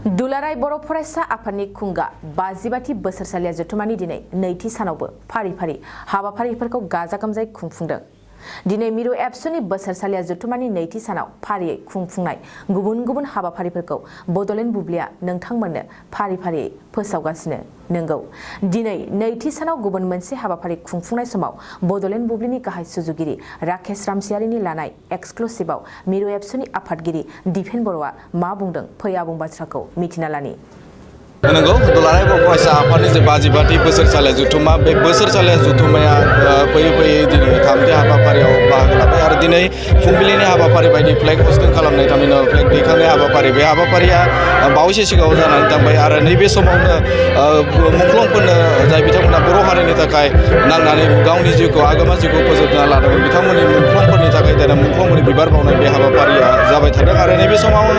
दुलाराय बर' फरायसा आफादनि खुंगा 52थि बोसोरसालिया जथुमानि दिनै नैथि सानावबो फारि फारि हाबाफारिफोरखौ गाजा गोमजायै खुंफुंदों। दिनै मिरु एबसुनि बोसोरसालिया जथुमानि नैथि सानाव फारियै खुंफुंनाय गुबुन गुबुन हाबाफारिफोरखौ बड'लेण्ड बुब्लिया नोंथांमोननो फारि फारियै फोसावगासिनो। नंगौ, दिनै नैथि सानाव गुबुन मोनसे हाबाफारि खुंफुंनाय समाव बड'लेण्ड बुब्लिनि गाहाय सुजुगिरि राकेश रामसियारिनि लानाय एक्सक्लुसिभआव मिरु एबसुनि आफादगिरि दिपेन बर'आ मा बुंदों फै आबुं बाथ्राखौ मिथिना लानि। नंगौ, दुलाराय बर' फरायसा आफादनि जे 52थि बोसोरसालिया जथुमा बे बोसोरसालिया जथुमाया फैयै फैयै दिनै थामथि हाबाफारियाव बाहागो लाबाय आरो दिनै फुंबिलिनि हाबाफारि बायदि फ्लेग हस्टिं खालामनाय थामहिनबा फ्लेग दैखांनाय हाबाफारि बे हाबाफारिया बावैसो सिगाङाव जानानै थांबाय आरो नैबे समावनो मुंख्लंफोरनो जाय बिथांमोना बर' हारिनि थाखाय नांनानै गावनि जिउखौ आगोमा जिउखौ फोजोबना लादोंमोन बिथांमोननि मुंख्लंफोरनि थाखाय दिनै मुंख्लंफोरनि बिबार बावनाय बे हाबाफारिया जाबाय थादों आरो नैबे समाव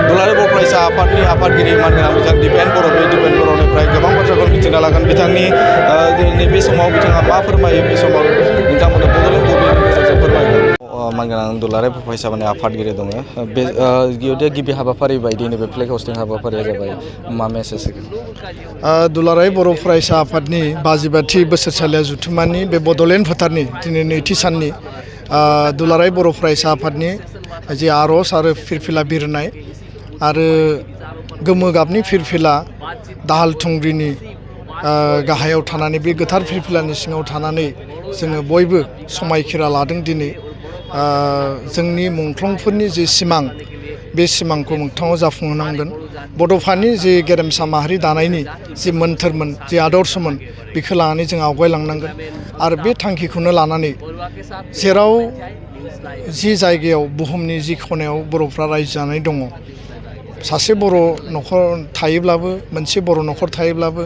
दुलाराय बर' फरायसा आफादनि आफादगिरि मानगोनां बिथां दिपेन बर' बे दिपेन बर'निफ्राय गोबां बाथ्राखौ मिथिना लागोन। बिथांनि नैबे समाव बिथाङा मा फोरमायो बे समाव नोंथांमोननो बड'लेण्ड बुब्लिनि गेजेरजों फोरमायगोन। मानगोनां दुलाराय बर' फरायसाफोरनि आफादगिरि दङ बे गिबि हाबाफारि बायदियैनो बे फ्लेग हस्टिं हाबाफारिया जाबाय मा मेसेज होगोन? दुलाराय बर' फरायसा आफादनि 52थि बोसोरसालिया जथुमानि बे बड'लेण्ड फोथारनि दिनै नैथि साननि दुलाराय बर' फरायसा आफादनि जि आर'ज आरो फिरफिला बिरनाय आरो गोमो गाबनि फिरफिला दाहाल थुंग्रिनि गाहायाव थानानै बे गोथार फिरफिलानि सिङाव थानानै जोङो बयबो समायखिरा लादों। दिनै जोंनि मुंख्लंफोरनि जि सिमां बे सिमांखौ मोगथाङाव जाफुंहोनांगोन। बड'फानि जि गेरेमसा माहारि दानायनि जि मोन्थोरमोन जि आदर्शमोन बेखौ लानानै जों आवगायलांनांगोन आरो बे थांखिखौनो लानानै जेराव जि जायगायाव बुहुमनि जि खनायाव बर'फ्रा रायजो जानाय दङ, सासे बर' न'खर थायोब्लाबो मोनसे बर' न'खर थायोब्लाबो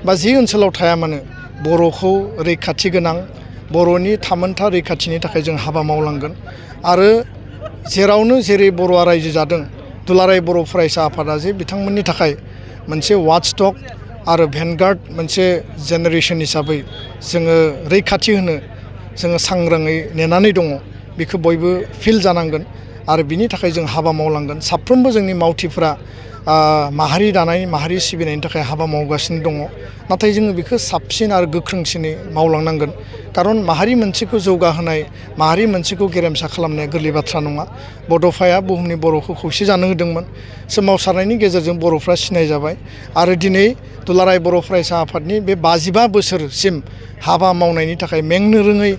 बा जि ओनसोलाव थाया मानो बर'खौ रैखाथि गोनां बर'नि थामोनथा रैखाथिनि थाखाय जों हाबा मावलांगोन आरो जेरावनो जेरै बर'आ रायजो जादों दुलाराय बर' फरायसा आफादा जे बिथांमोननि थाखाय मोनसे वाचडग आरो भेनगार्ड मोनसे जेनेरेसन हिसाबै जोङो रैखाथि होनो जोङो सांग्राङै नेनानै दङ। बेखौ बयबो फिल जानांगोन आरो बिनि थाखाय जों हाबा मावलांगोन। साफ्रोमबो जोंनि मावथिफ्रा माहारि दानाय माहारि सिबिनायनि थाखाय हाबा मावगासिनो दङ, नाथाय जोङो बेखौ साबसिन आरो गोख्रोंसिनै मावलांनांगोन। खारन माहारि मोनसेखौ जौगाहोनाय माहारि मोनसेखौ गेरेमसा खालामनाया गोरलै बाथ्रा नङा। बड'फाया बुहुमनि बर'खौ खौसे जानो होदोंमोन, सोमावसारनायनि गेजेरजों बर'फ्रा सिनायजाबाय आरो दिनै दुलाराय बर' फरायसा आफादनि बे 55 बोसोरसिम हाबा मावनायनि थाखाय मेंनो रोङै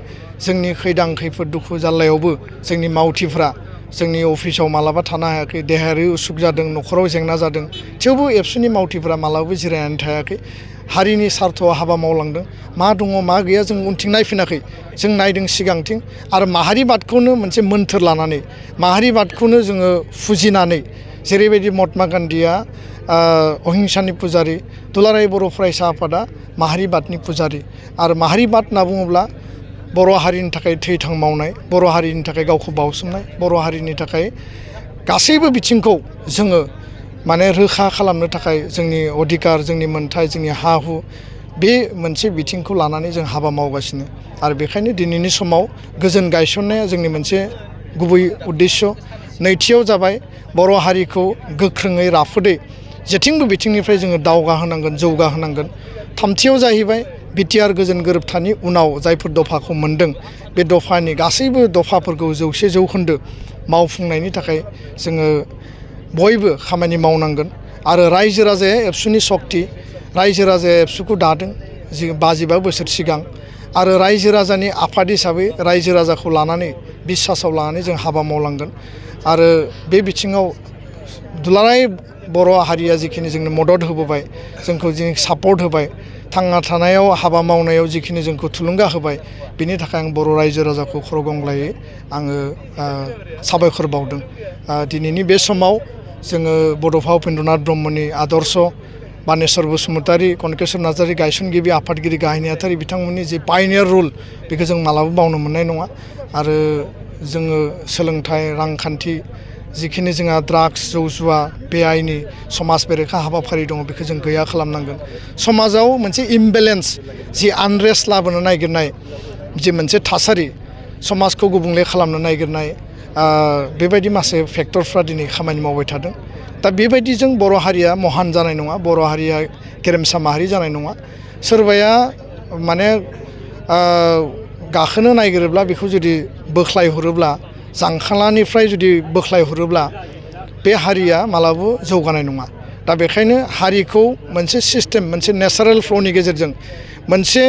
जोंनि खैदां खैफोद दुखु जाल्लायावबो जोंनि मावथिफ्रा जोंनि अफिसाव मालाबा थानो हायाखै, देहायारि उसुख जादों, न'खराव जेंना जादों, थेवबो एबसुनि मावथिफ्रा मालाबाबो जिरायनानै थायाखै, हारिनि सार्थआव हाबा मावलांदों। मा दङ मा गैया जों उनथिं नायफिनाखै, जों नायदों सिगांथिं आरो माहारिबादखौनो मोनसे मोन्थोर लानानै माहारिबादखौनो जोङो फुजिनानै जेरैबायदि महात्मा गान्धीया अहिंसानि पुजारी, दुलाराय बर' फरायसा आफादा माहारिबादनि पुजारी आरो माहारिबाद होनना बुङोब्ला बर' हारिनि थाखाय थैथां मावनाय, बर' हारिनि थाखाय गावखौ बावसोमनाय, बर' हारिनि थाखाय गासैबो बिथिंखौ जोङो माने रोखा खालामनो थाखाय जोंनि अधिकार, जोंनि मोन्थाय, जोंनि हा हु बे मोनसे बिथिंखौ लानानै जों हाबा मावगासिनो आरो बेखायनो दिनैनि समाव गोजोन गायसननाया जोंनि मोनसे गुबै उद्देश्य। नैथियाव जाबाय बर' हारिखौ गोख्रोङै राफोदै जेथिंबो बिथिंनिफ्राय जोङो दावगाहोनांगोन, जौगाहोनांगोन। थामथियाव जाहैबाय बिटिआर गोजोन गोरोबथानि उनाव जायफोर दफाखौ मोनदों बे दफानि गासैबो दफाफोरखौ 100% मावफुंनायनि थाखाय जोङो बयबो खामानि मावनांगोन आरो रायजो राजाया एबसुनि सक्ति, रायजो राजाया एबसुखौ दादों 52 बोसोर सिगां आरो रायजो राजानि आफाद हिसाबै रायजो राजाखौ लानानै बिसासाव लानानै जों हाबा मावलांगोन आरो बे बिथिङाव दुलाराय बर' हारिया जिखिनि जोंनो मदद होबोबाय, जोंखौ जिखिनि सापर्ट होबाय, थांना थानायाव हाबा मावनायाव जिखिनि जोंखौ थुलुंगा होबाय, बिनि थाखाय आं बर' रायजो राजाखौ खर' गंग्लायै आङो साबायखर बावदों। दिनैनि बे समाव जोङो बड'फा उपेन्द्रनाथ ब्रह्मनि आदर्श, बानेस्वर बसुमतारी, कनकेश्वर नार्जारी गायसनगिरि आफादगिरि गाहाय नेहाथारि बिथांमोननि जि पायनियार रुल बेखौ जों मालाबा बावनो मोननाय नङा आरो जोङो सोलोंथाइ, रांखान्थि, जिखिनि जोंहा ड्राग्स, जौ जुवा, बेआइनि समाज बेरेखा हाबाफारि दङ बेखौ जों गैया खालामनांगोन। समाजाव मोनसे इमबेलेन्स जि आनरेस्ट लाबोनो नागिरनाय जि मोनसे थासारि, समाजखौ गुबुंले खालामनो नागिरनाय बेबायदि माखासे फेक्टरफ्रा दिनै खामानि मावबाय थादों। दा बेबायदिजों बर' हारिया महान जानाय नङा, बर' हारिया गेरेमसा माहारि जानाय नङा। सोरबाया माने गाखोनो नागिरोब्ला बेखौ जुदि बोख्लायहरोब्ला, जांखालानिफ्राय जुदि बोख्लायहरोब्ला बे हारिया मालाबाबो जौगानाय नङा। दा बेखायनो हारिखौ मोनसे सिस्टेम, मोनसे नेचारेल फ्ल'नि गेजेरजों, मोनसे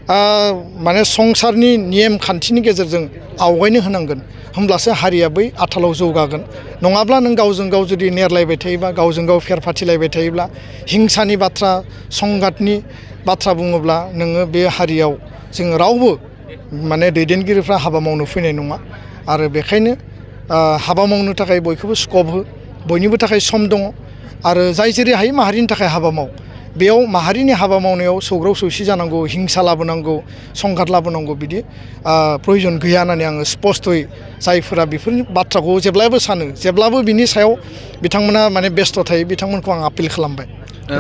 माने संसारनि नेम खान्थिनि गेजेरजों आवगायनो होनांगोन, होमब्लासो हारिया बै आथालाव जौगागोन। नङाब्ला नों गावजों गाव जुदि नेरलायबाय थायोबा, गावजों गाव फेर फाथिलायबाय थायोब्ला, हिंसानि बाथ्रा, संघातनि बाथ्रा बुङोब्ला नोङो बे हारियाव जोङो रावबो माने दैदेनगिरिफ्रा हाबा मावनो फैनाय नङा। आरो बेखायनो हाबा मावनो थाखाय बयखौबो स्कप हो, बयनिबो थाखाय सम दङ। आरो जाय जेरै हायो माहारिनि थाखाय हाबा माव। बेयाव माहारिनि हाबा मावनायाव सौग्राव सौसि जानांगौ, हिंसा लाबोनांगौ, संघात लाबोनांगौ बिदि प्रयजन गैया होननानै आङो स्पस्तयै जायफोरा बेफोर बाथ्राखौ जेब्लाबो सानो, जेब्लाबो बिनि सायाव बिथांमोना माने बेस्थ' थायो, बिथांमोनखौ आं आपिल खालामबाय।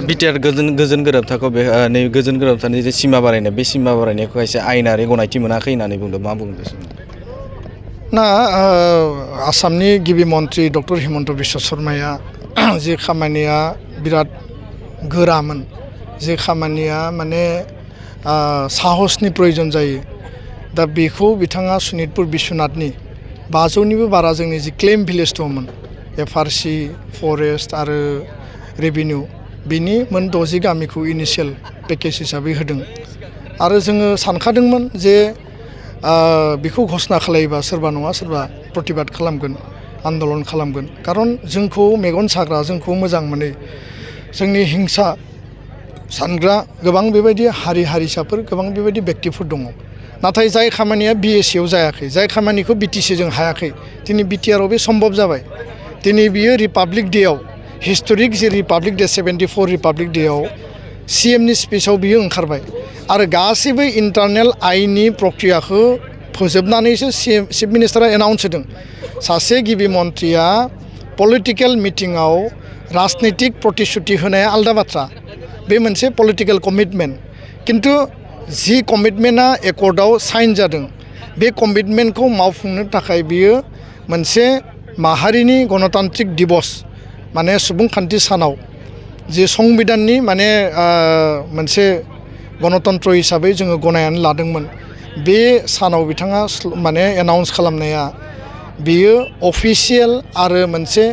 बिटिआर गोजोन गोरोबथाखौ बे नै गोजोन गोरोबथानि जे सिमा बारायनाय, बे सिमा बारायनायखौ एसे आयेनारि गनायथि मोनाखै होननानै बुंदों, मा बुंदों? ना आसामनि गिबि मन्त्रि डक्टर हिमन्त बिश्व शर्माया जे खामानिया बिराद गोरामोन, जे खामानिया माने साहसनि प्रयजन जायो, दा बेखौ बिथाङा सनितपुर बिश्वनाथनि 500निबो बारा जोंनि जि क्लेम भिलेज दंमोन, एफआरसि, फरेस्ट आरो रेभिनिउ, बिनि मोन 60 गामिखौ इनिशियेल पेकेज हिसाबै होदों। आरो जोङो सानखादोंमोन जे बेखौ घोषणा खालायोबा सोरबा नङा सोरबा प्रतिबाद खालामगोन, आन्दलन खालामगोन। खारन जोंखौ मेगन साग्रा, जोंखौ मोजां मोनै, जोंनि हिंसा सानग्रा गोबां बेबायदि हारि हारिसाफोर, गोबां बेबायदि बेक्तिफोर दङ। नाथाय जाय खामानिया बिएसिआव जायाखै, जाय खामानिखौ बिटिसिजों हायाखै, दिनै बिटिआरआव बे सम्भब जाबाय। दिनै बियो रिपाब्लिक डेआव, हिस्ट'रिक जे रिपाब्लिक डे 74 रिपाब्लिक डेआव सिएमनि स्पिचआव बियो ओंखारबाय। आरो गासैबो इन्टारनेल आइननि प्रक्रियाखौ फोजोबनानैसो चिफ मिनिस्टारा एनाउन्स होदों। सासे गिबि मन्थ्रिया पलिटिकेल मिटिङाव राजनितिक प्रतिश्रुति होनाया आलादा बाथ्रा, बे मोनसे पलिटिकेल कमिटमेन्ट। किन्तु जि कमिटमेन्टआ एकर्डआव साइन जादों, बे कमिटमेन्टखौ मावफुंनो थाखाय बियो मोनसे माहारिनि गणतान्त्रिक दिबस, माने सुबुंखान्थि सानाव जे संबिधाननि माने मोनसे गणतन्त्र हिसाबै जोङो गनायनानै लादोंमोन, बे सानाव बिथाङा माने एनाउन्स खालामनाया बेयो अफिसियेल आरो मोनसे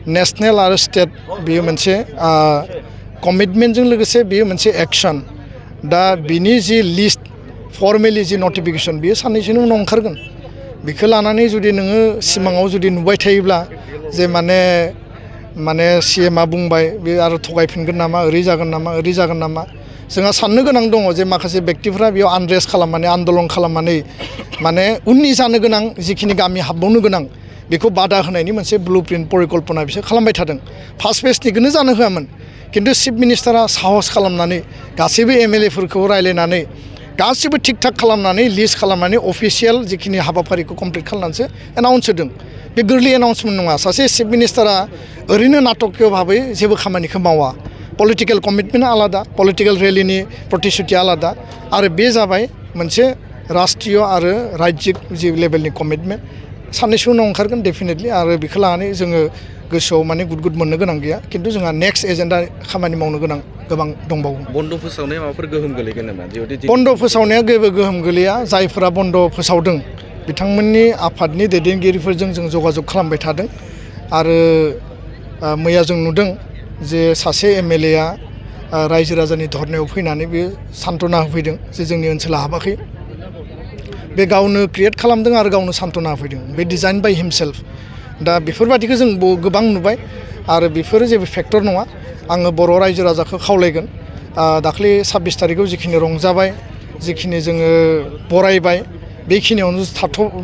नेशनेल आरो स्टेट, बेयो मोनसे कमिटमेन्टजों लोगोसे बेयो मोनसे एक्सन। दा बिनि जि लिस्ट, फर्मेलि जि नटिफिकेसन, बेयो साननैसोनि उनाव ओंखारगोन। बेखौ लानानै जुदि नोङो सिमाङाव जुदि नुबाय थायोब्ला जे माने सिएमआ बुंबाय बे आरो थगायफिनगोन नामा, ओरै जागोन नामा, ओरै जागोन नामा, जोंहा साननो गोनां दङ जे माखासे बेक्तिफ्रा बेयाव आनरेस्ट खालामनानै, आन्दलन खालामनानै माने उननि जानो गोनां जिखिनि गामि हाबबावनो गोनां बेखौ बादा होनायनि मोनसे ब्लुप्रिन्ट परिकल्पना बिसोर खालामबाय थादों। फार्स्ट फेजनिखौनो जानो होआमोन, किन्तु चिफ मिनिस्टारा साहस खालामनानै गासैबो एमएलएफोरखौ रायलायनानै गासिबो थिक थाक खालामनानै लिस्ट खालामनानै अफिसियेल जिखिनि हाबाफारिखौ कमप्लिट खालामनानैसो एनाउन्स होदों। बे गोरलै एनाउन्समेन्ट नङा। सासे चिफ मिनिस्टारा ओरैनो नाटकीय भाबै जेबो खामानिखौ मावा। पलिटिकेल कमिटमेन्टआ आलादा, पलिटिकेल रेलिनि प्रतिश्रुतिया आलादा, आरो बे जाबाय मोनसे राष्ट्रीय आरो राज्यिक जि लेभेलनि कमिटमेन्ट। साननैसो उनाव ओंखारगोन डेफिनेटलि, आरो बेखौ लानानै जोङो गोसोआव माने गुद मोननो गोनां गैया। किन्तु जोंहा नेक्स्ट एजेन्डा खामानि मावनो गोनां गोबां दंबावो। बन्द फोसावनाया माबाफोर गोहोम गोलैगोन नामा? बन्द फोसावनाया जेबो गोहोम गोलैया। जायफोरा बन्द फोसावदों बिथांमोननि आफादनि दैदेनगिरिफोरजों जों जगाजग खालामबाय थादों। आरो मैया जों नुदों जे सासे एमएलएआ रायजो राजानि धरनायाव फैनानै बे सान्त्वना होफैदों जे जोंनि ओनसोला हाबाखै। बे गावनो क्रिएट खालामदों आरो गावनो सान्त्वना होफैदों, बे डिजाइन बाय हिमसेल्फ। दा बेफोरबादिखौ जों गोबां नुबाय, आरो बेफोरो जेबो फेक्टर नङा। आङो बर' रायजो राजाखौ खावलायगोन, दाख्लै 26 तारिखआव जिखिनि रंजाबाय, जिखिनि जोङो बरायबाय, बेखिनियावनो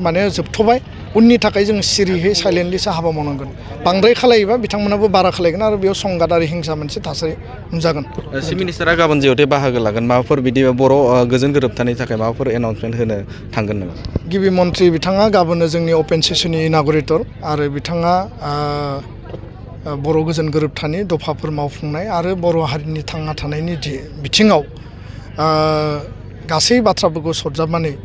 माने जोबथ'बाय। उननि थाखाय जों सिरियै साइलेन्टलिसो हाबा मावनांगोन। बांद्राय खालायोबा बिथांमोनाबो बारा खालायगोन, आरो बेयाव संघात आरो हिंसा मोनसे थासारि नुजागोन। चिफ मिनिस्टारा गाबोन जिहेतु बाहागो लागोन, माबाफोर बिदि बर' गोजोन गोरोबथानि थाखाय माबाफोर एनाउन्समेन्ट होनो थांगोन नामा? गिबि मन्थ्रि बिथाङा गाबोननो जोंनि अपेन सेसननि इनागुरेटर, आरो बिथाङा बर' गोजोन गोरोबथानि दफाफोर मावफुंनाय आरो बर' हारिनि थांना थानायनि बिथिङाव गासै बाथ्राफोरखौ सरजाबनानै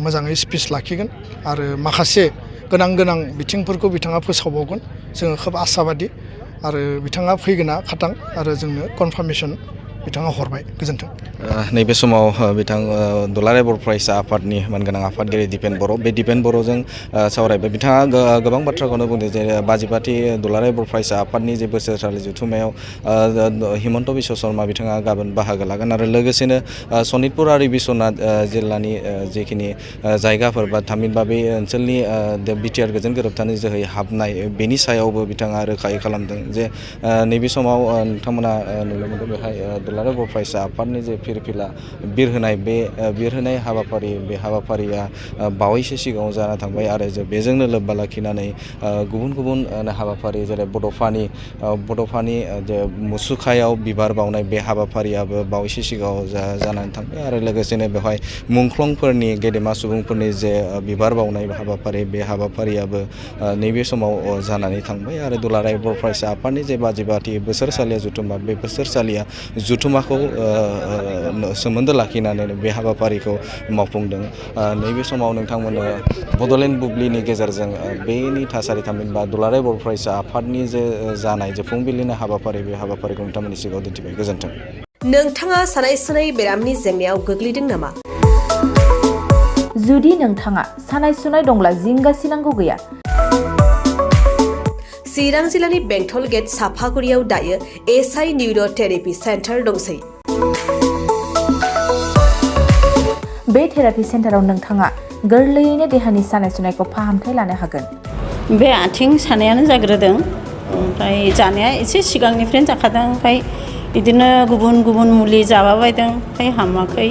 मोजाङै स्पिच लाखिगोन, आरो माखासे गोनां बिथिंफोरखौ बिथाङा फोसावबावगोन। जोङो खोब आसाबादि, आरो बिथाङा फैगोना खाथां आरो जोंनो कनफार्मेसन बिथाङा हरबाय गोजोन्थों। नैबे समाव बिथां दुलाराय बर' फरायसा आफादनि मानगोनां आफादगिरि दिपेन बर' बे दिपेन बर'जों सावरायबाय। बिथाङा गोबां बाथ्राखौनो बुंदों जे बाजिबाथि दुलाराय बर' फरायसा आफादनि जे बोसोरसालि जथुम्मायाव हिमन्त बिश्व शर्मा बिथाङा गाबोन बाहागो लागोन आरो लोगोसेनो सनितपुर आरो बिश्वनाथ जिल्लानि जिखिनि जायगाफोर बा थामहिनबा बे ओनसोलनि बिटिआर गोजोन गोरोबथानि जोहै हाबनाय बेनि सायावबो बिथाङा रोखायै खालामदों जे नैबे समाव नोंथांमोना नुनो मोनदों बेहाय दुलाराय बर' फरायसा आफादनि जे फिरफिला बिरहोनाय बे बिरहोनाय हाबाफारि बे हाबाफारिया बावैसो सिगाङाव जाना थांबाय आरो बेजोंनो लोब्बा लाखिनानै गुबुन गुबुन हाबाफारि जेरै बड'फानि जे मुसुखायाव बिबार बावनाय बे हाबाफारियाबो बावैसो सिगाङाव जानानै थांबाय आरो लोगोसेनो बेवहाय मुंख्लंफोरनि गेदेमा सुबुंफोरनि जे बिबार बावनाय हाबाफारि बे हाबाफारियाबो नैबे समाव जानानै थांबाय आरो दुलाराय बर' फरायसा आफादनि जे बाजिबाथि बोसोरसालिया जथुम्मा बे बोसोरसालिया जथुम्माखौ सोमोन्दो लाखिनानै बे हाबाफारिखौ मावफुंदों। नैबे समाव नोंथांमोननो बड'लेण्ड बुब्लिनि गेजेरजों बेनि थासारि थामहिनबा दुलाराय बर' फरायसा आफादनि जे जानाय जे फुंबिलिनि हाबाफारि बे हाबाफारिखौ नोंथांमोननि सिगाङाव दिन्थिबाय। गोजोन्थों। नोंथाङा सानाय सुनाय बेरामनि जेंनायाव गोग्लैदों नामा? जुदि नोंथाङा सानाय सुनाय दंब्ला जिंगासिनांगौ गैया। चिरां जिल्लानि बेंटल गेट साफागुरियाव दायो एसआइ निउर' थेरापि सेन्टार दंसै। बे थेरापि सेन्टाराव नोंथाङा गोरलैयैनो देहानि सानाय सुनायखौ फाहामथाय लानो हागोन। बे आथिं सानायानो जाग्रोदों, ओमफ्राय जानाया एसे सिगांनिफ्रायनो जाखादों, ओमफ्राय बिदिनो गुबुन गुबुन मुलि जाबाबायदों, ओमफ्राय हामाखै।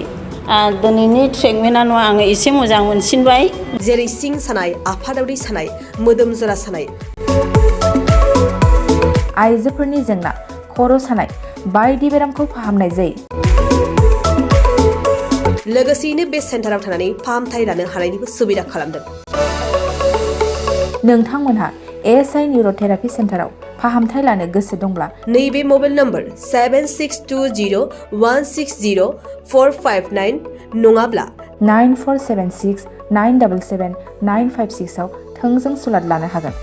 दिनैनि ट्रिटमेन्टआनो आङो एसे मोजां मोनसिनबाय। जेरै सिं सानाय, आफादावरि सानाय, मोदोम जरा सानाय, आइजोफोरनि जेंना, खर' सानाय बायदि बेरामखौ फाहामनाय जायो। लोगोसेयैनो बे सेन्टाराव थानानै फाहामथाय लानो हानायनिबो सुबिदा खालामदों। नोंथांमोनहा एसआइ निउर' थेरापि सेन्टाराव फाहामथाय लानो गोसो दंब्ला नैबे मबाइल नम्बर 7620160459 नङाब्ला 9476977956 आव थोंजों सुलाद लानो हागोन।